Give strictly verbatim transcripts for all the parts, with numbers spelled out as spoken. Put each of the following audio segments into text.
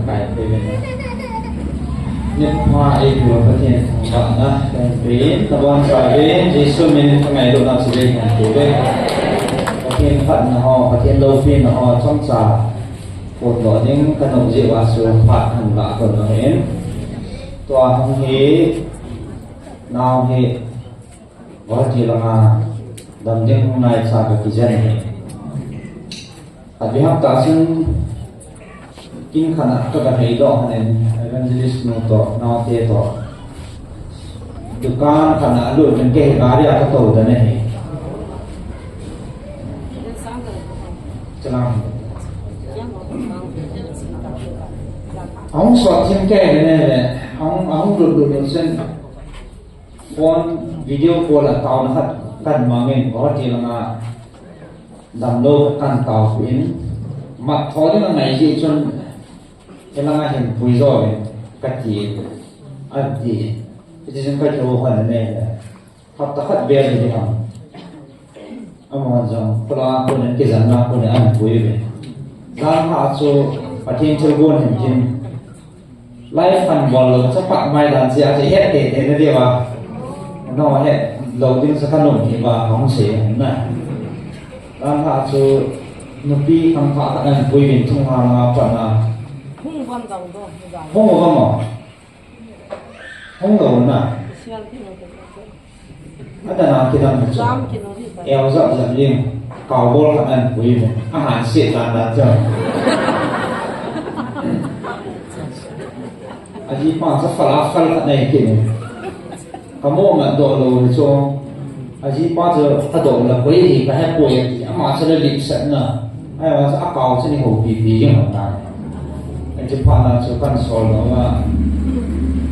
Kai pe ve. Nipha ei pu Pathen thangvahna, kan pe, na ban sa ve, Jesu min ka ngailutna chu ve kan pe ve. Pathen phatna ho, Pathen loupina ho, chomcha phondoh ding ka nom jeh uva chu phat hung lah kon ahin. Tua hung hi, nao hi, Guwahati langa dam ding hung naicha ka kijen ahi. Abiham ta chun kin khat a ka, ka hei doh hanin evangelist nu toh, naote toh. Dukan khat a lut in kei gari a ka tou dan ahi. Chalang. Ahung sot thim kei le le, ahung, ahung lut lut lut chun phone video call a taona khat kan mangin, Guwahati langa damlou kan tao in, mat tho ding angai jeh chun, hilanga hin pui jo in, kati, ati, ati chun ka kihou hon ne, hapta khat bel hi ham. Amahon jong, khula kone, kijanna kone, ahin pui ve. Jan ha chu, Pathen thilgon hin tin. Live kan bol lou, chapang mai dan chia, che het te te na diu va. No het lou ding sa ka nom hi va, hung sei na. Jan ha chu, nupi khangthah khat ahin pui vin thung ha nga pa na. Hung van dang do, hung van. Hung van mo. Hung lou na. Sial ki no. Adana kidang na chu. Jam ki no ri ba. Eo jap jap ling. Kau bol khat ahin pui mo. Ahan se dan dan chu. Ajipa chu fala fal khat nei ki ni. Ka mo ma doh lou ni chu. Ajipa chu adoh la koi hi ka hepoi ati, ama chu la lipsatna. Ahivang chu akau chu ni houpi pi jing hon tan. Aji phat na chu kan sol lou a.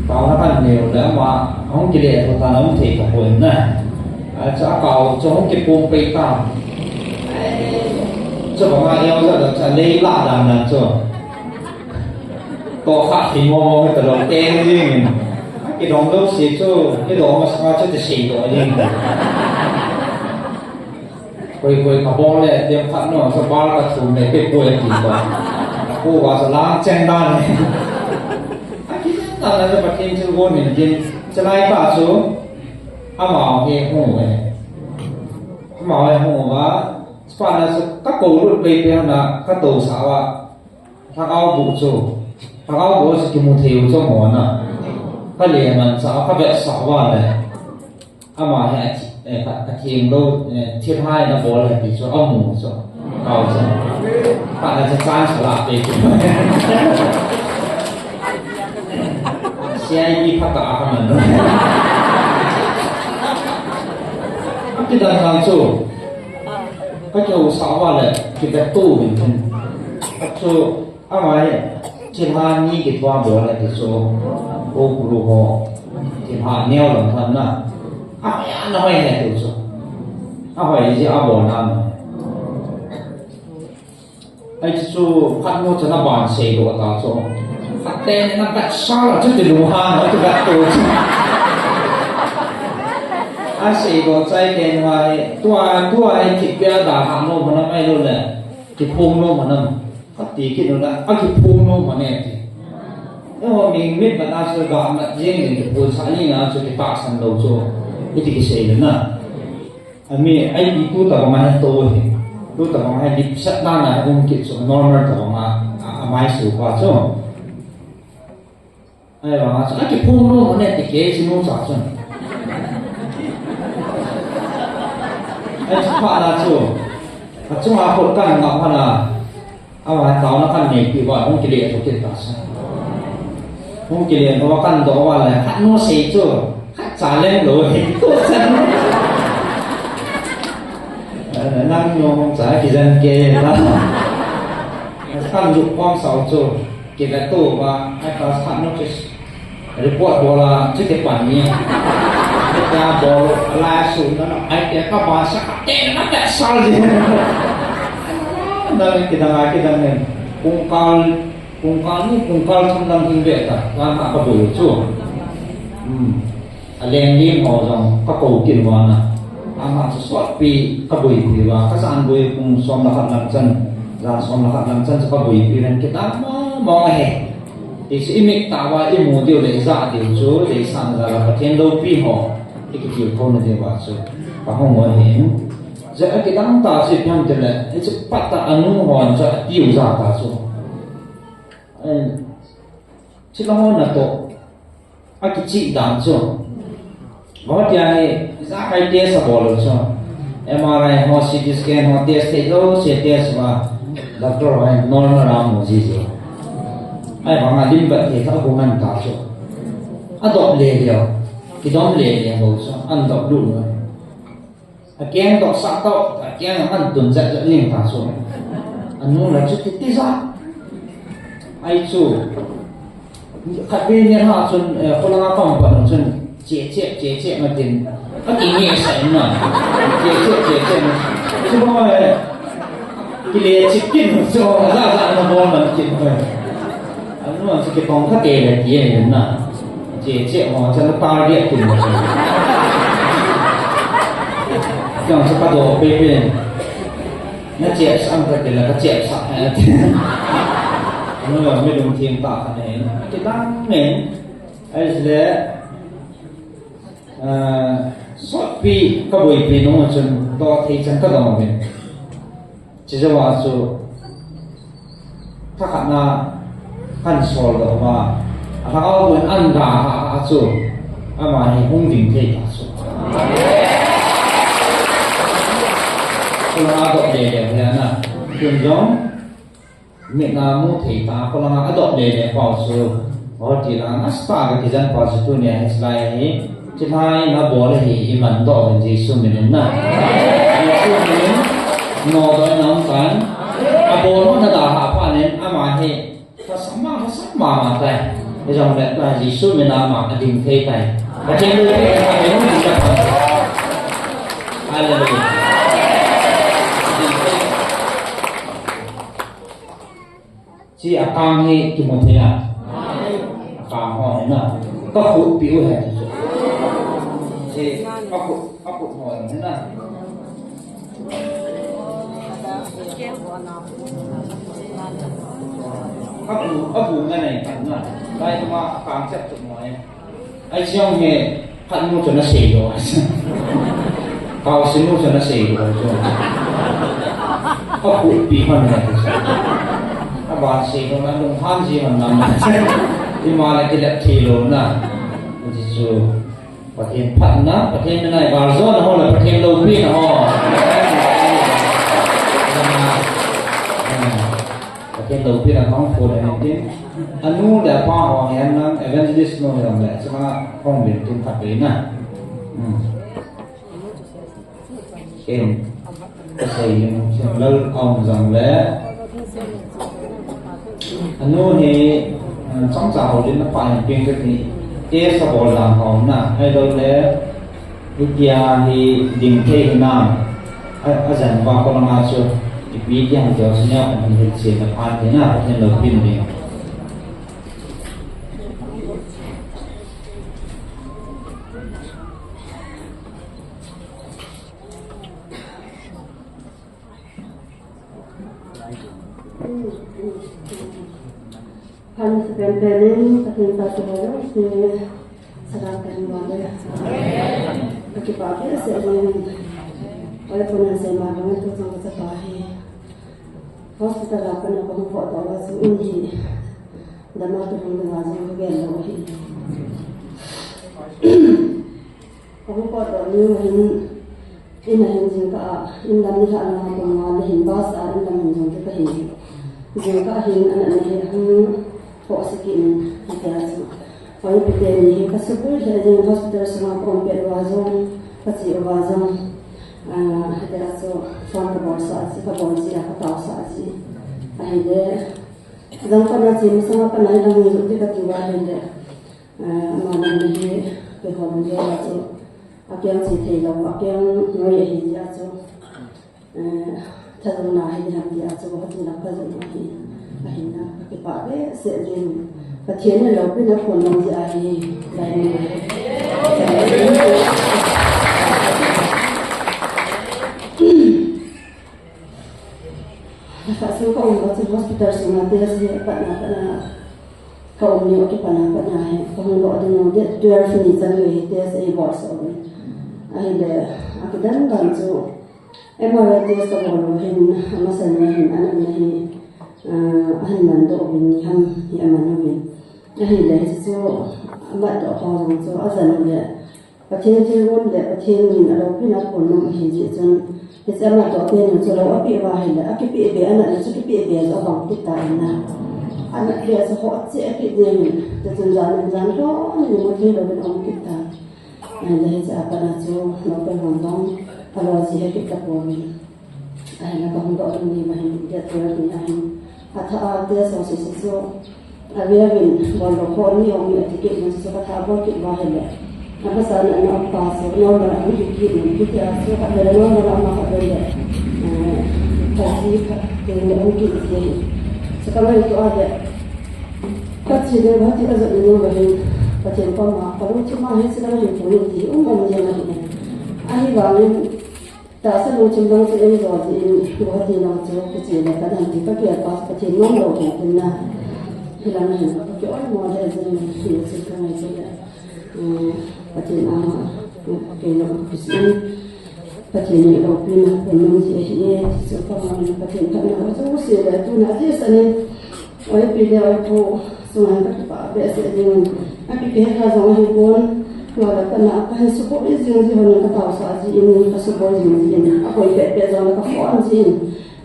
Taona kan neo le ama hung kile tho tan, hung thei tapon na. Achu akau chu hung kipum pei tan. Chubanga eo jat chu alei la dan dan chu. Toh kha khi mo mo ta lou teng jing in. Kidong lou si chu, kidong masanga chu ti sei doh jing. Koi koi ka bol le, tiang khat no, sa bal ka thum le, koi koi ti ko. Ko wa sa lang cheng dan le. Aki dan le, Pathen thilgon hin tin, chalai ta chu, amau he hung ve. Amau he hung va, spa na chu, ka ko lut pei pei na, ka to sa va. Lhagao boh chu, lhagao boh chu kimu thei u chu mo na. Ka le man cha, ka vetsah uva le. Ama hi a thi-, eh, ka, ka theng lou, eh, thilha in abol ahi ti chu amu chu. Kau chu. Ka na cha chan sa la pe chu. C I D phat a ka man lou. Kidang dang chu. Ka kihou sa uva le, kivet to vin hin. Achu, Ama hi, thilha ni kithua bol le ti chu, ko guru ho, thilha neo lam than na. Ahoi a na hoi he ti chu. Ahoi ji a bol na. Ai chu, khat nu chu na ban sei doh ta chu. Khat te na ka sa la chu ti lu ha na chu ka tu chu. A sei doh chai te nu ai, tua, tua ai thipbeh a da ha no ma na mai lo le. Kiphong nom anam. Kati kit nula, akiphong nom ane ti. Eiho mi mit bana chu ga na jing in kiphong sa ni na chu kitahsan lou chu. Iti kisei na. Ami, ai mi tu tabang a to hi. Tu tabang a lipsat na na um kit chu normal tabang a, a, amai su pa chu. Ahivang a chu, akiphong nom ane ti kei chu nu cha chun. Ahi chu phat na chu. Achunga khut kan ngah phat na. Ama taona kan neipi uva, hung kile tho kit ta sa. Hung kile tho kan doh uva le, khat nu sei chu. Khat cha leng lou hi. Tu chan. Nang nu hung cha kijen kei ta. Kan ju khom sao chu. Kivet to uva, ai ka sa notice. Report bol a, chu kipan ni. Ka bol a la su na na, ai te ka ba sa ka te na ka sa ji. Na kidang a kidang ne. Kung kal, kung kal ni, kung kal thum dang hing ve ta. Ka na ka bol chu. Hmm. A leng lim ho jong ka ko kin uva na. Ama chu sotpi ka boipi uva, ka jan boi pung som le khat lang chan, jan som le khat lang chan chu ka boipi len kit a ma. Mong ahi. Hichu imit tah uva imu diu le ijah diu chu, leiset a jal a Pathen loupi ho ikitilkhouna diuva chu kahung u ahin. Jeh a kidang tah chu ipi ham itile, hichu pat a anu hon chu atiu jat a chu, eh, chilou ho natoh akichih dan chu. Bou tia hi, ijakai test abol u chu. M R I ho, C T scan ho, test thei jouse test uva, doctor ho hin normal a amu jiji. Ahivang a lim vet thei kha abu ngen ta chu. Adop le leu, kidom le leu bou chu, adop lut u. Akeng doh sah tah, akeng aman tun jat jat jeng ta chu. Anu la chu titi jat. Ahi chu. Khatvei ni ha chun, eh, kholanga pang pan chun, che che, che che ma tin. Ati ni sa na. Che che, che che ma. Chu ma, eh, kile chip kin chu, ja ja na bol man kin. Anu an chu kipong kha te le ti e na. Che che mo, cha na target kin mo. Jong cha ka do pe pe. Na che sa ang ka te la ka che sa. Anu la mi lungthim tah khat ne. Kidang ne. Ahile, ah, sotpi ka boipi nung chun do thei chan ka do ve. Chujouva chu, thakhat na kan sol doh uva, alhagao bou in an da ha ha chu, ama hi hung ding thei ta chu. Kholanga dop le le hi ana, tun jong, mit na mu thei ta, kholanga adop le le pau chu, Hoti la, nasa ka kijen pa chu tunia hi chulai hi, chulai na bol hi iman doh in Jesu min in na. Jesu min in, nodoh in na um tan. Abol ho na da ha pa nen, ama hi, ta sama, ta sama ma tai. Ijong le ta Jesu min a ama ading thei tai. Pathen loupi ka ta, hung ding ka ta. Hallelujah. Chi akang hi kimu thei a. Akang ho hi na. Ka khut pi u he ti chu. Chi ka khut, ka khut ho hi na. Ka bu, ka bu ngai nai kan na. Lai ma akang chep chu mo e. Ai, siang he, khat nu chu na sei lo. Kau si nu chu na sei lo chu. Ka pu pi hon na chu. Aban sei lo na lung han ji hon na. Ima la ki lep thi lo na. Ji chu. Pathen phatna, Pathen mina i gal jo na ho la Pathen loupi na ho. Pathen loupi na kong pu na ni tin. Anu le apa ho hian nang evangelist nu hian le chunga hong min tin khat ve na. Hmm. Em. Ka sei lim sim lal aum jong le. Anu hi, eh, chomcha ho din na pa in ping ka ti. Te sa bol dang ho na. Hai lo le. Itia hi ding thei hi na. A, a jan va ko na chu. Ipi ti hang jo snya ko hin hil che na pa ti na. Pathen loupi ni. Phan sepen penin, Pathen ta tu ho, se, salam kan wale. Aki pa ke se len. Oi pun se ma dong tu jong sa pa hi. Hospital a pan ko ko to wa su un hi. Dama tu hung da wa su ke lo hi. Ka hung potdoh ni hin, in a hin jingkah a, in lam ni lhah langa puma le hin bus a in lam hin jong chu ka hin. Jingkah a hin an an hi hung pohse kit in, hitia chu. Hoi pite ni hi ka suboi lheh jing hospital sunga ka um pet uva jong, ka che uva jong. Ah, hitia chu phone ka bol sah ji, ka bol ji a ka tao sah ji. Ahile, jong ka na che masanga ka nai lam hin jong ti ka ti uva ahile. Eh, ama lam hi, keiho lam hi a chu, akeng che thei lou, akeng noi ahi jeh a chu, eh, thajouna hi ding ham tia chu, hati lam ka jong ahi, ahi na, ka kipah behseh jeng. Pathen in loupina phon lou jeh ahi, lai ni. Kha sung ka um a chu hospital sunga test hi patna patna ka um ni a kipatna patna hi ka hung doh ding u date twelve ni chan gei hi test ei bol sah uvin. Ahile akidan dan chu M R I test ka bol u hin, amasa ni hin, anat ni hin, ah, ahin man doh uvin ni ham hi aman uvin. Ahile hichu amat doh ho jong chu ajan u le Pathen thilgon le Pathen min aloupina phonnom ahi jeh chun, hiche amat doh teni chu lou apeh uva ahile, akipeh be, anat le chu kipeh be chu abang kit ta in na. Anat le chu ho cheh kit jeng in, chuchun jan in jan lhon in imu thei louvin aum kit ta. Ahile hiche a pat a chu loupina hon jong alo ji he kit tapouvin. Ahile ka hung doh ding ni ma hin, date twelve ni ahin. Atha a test ho sese chu, avevin bol lou kho ni um e ati kit in, chu ka tha bol kit uva ahile. Amasa na na pa chu normal a hung kit in, kiti a chu khatvei le normal a, ama khatvei le, eh, ka ji khat teng le hung kit in ti ahi. Chu ka ngaito a le, ka che ding uva ti ka jot ding uva hin, Pathen koma ka lungthim a hiche ka hin pu ni ti um um jeng ahi. Ahivangin, tahsa lungthim dang chu ei jo jeh in, Guwahati lang chu kiche le ka dam ti ka gel pa Pathen nom lou ding tin na. Hilang hin ka ki oimo le jeng in, hi chu ka ngai chu le. Eh, Pathen ama, kei jong ka kisin. Pathen in loupina phonnom ji ahi e, chu ka ma Pathen phatna ho chu se le tuna ti sa ni. Oi pi le oi pu, sunga ka kipah behseh jing. Akipe kha jong ahipon, tua la kana kahin support jing ji hon ka taosah jin, ka support jing jin. Akoi pet pet jong ka phone jin.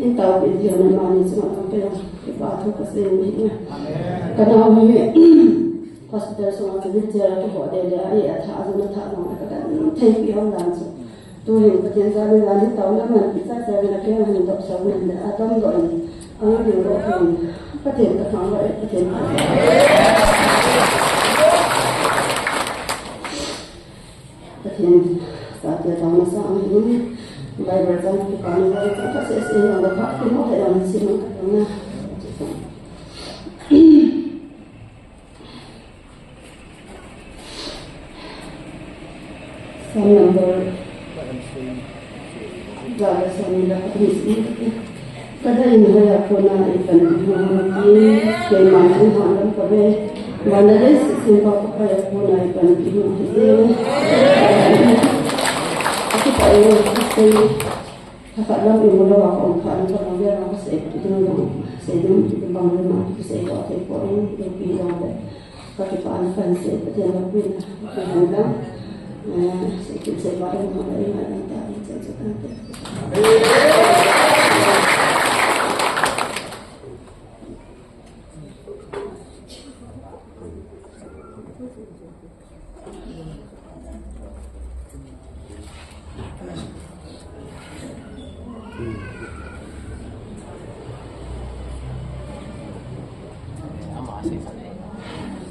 Eitaopi ji hon amani chunga kape jong kipah thu kasei in ahi. Ka nao hi hospital sunga chu wheelchair a kiho de le, a e atha, ajun atha jong le ka kan thei pi hon dan chu. Tuhin Pathen jal in jal in taona manpi chacha in akeng ahin dopsah in le adamdoh in, ahung dingdoh in, Pathen kathangvah e, Pathen kathangvah e. Pathen chate taona sanga hin Bible chang kipana Bible chang kasei sei in, Bible phat kimo he in, simang katona. Psalm number, ja le som ni le khat ni si. Ka dei in hoiya kona ipan ding ham ti, keiman ahin hahlam kave. Van le leiset sempa Pakai a kona ipan ding ham ti. Akipah e, ka sei. Thakhat lam imu lou a ka um phat in ka bang vel a ka sei ding jong, sei ding bang vel a ka sei lou thei poi, ipi jong le. Ka kipana kahin sei, Pathen loupina, Pathen loupina. Eh, sei kit sei pa ding jong le, i ngai ding ta, i sei sei ta.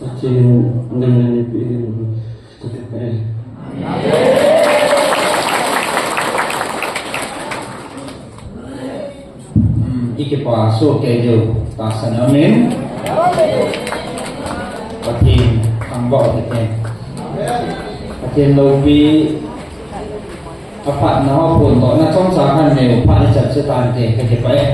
Pathen in nang le neipe ding, ka kipah e. Hmm, i kipa soh kei diu tahsan aum in. Pathen thangvah u hite. Pathen loupi aphatna ho phondohna chomcha khat nei u phat ichan chu tante, ka kipah e.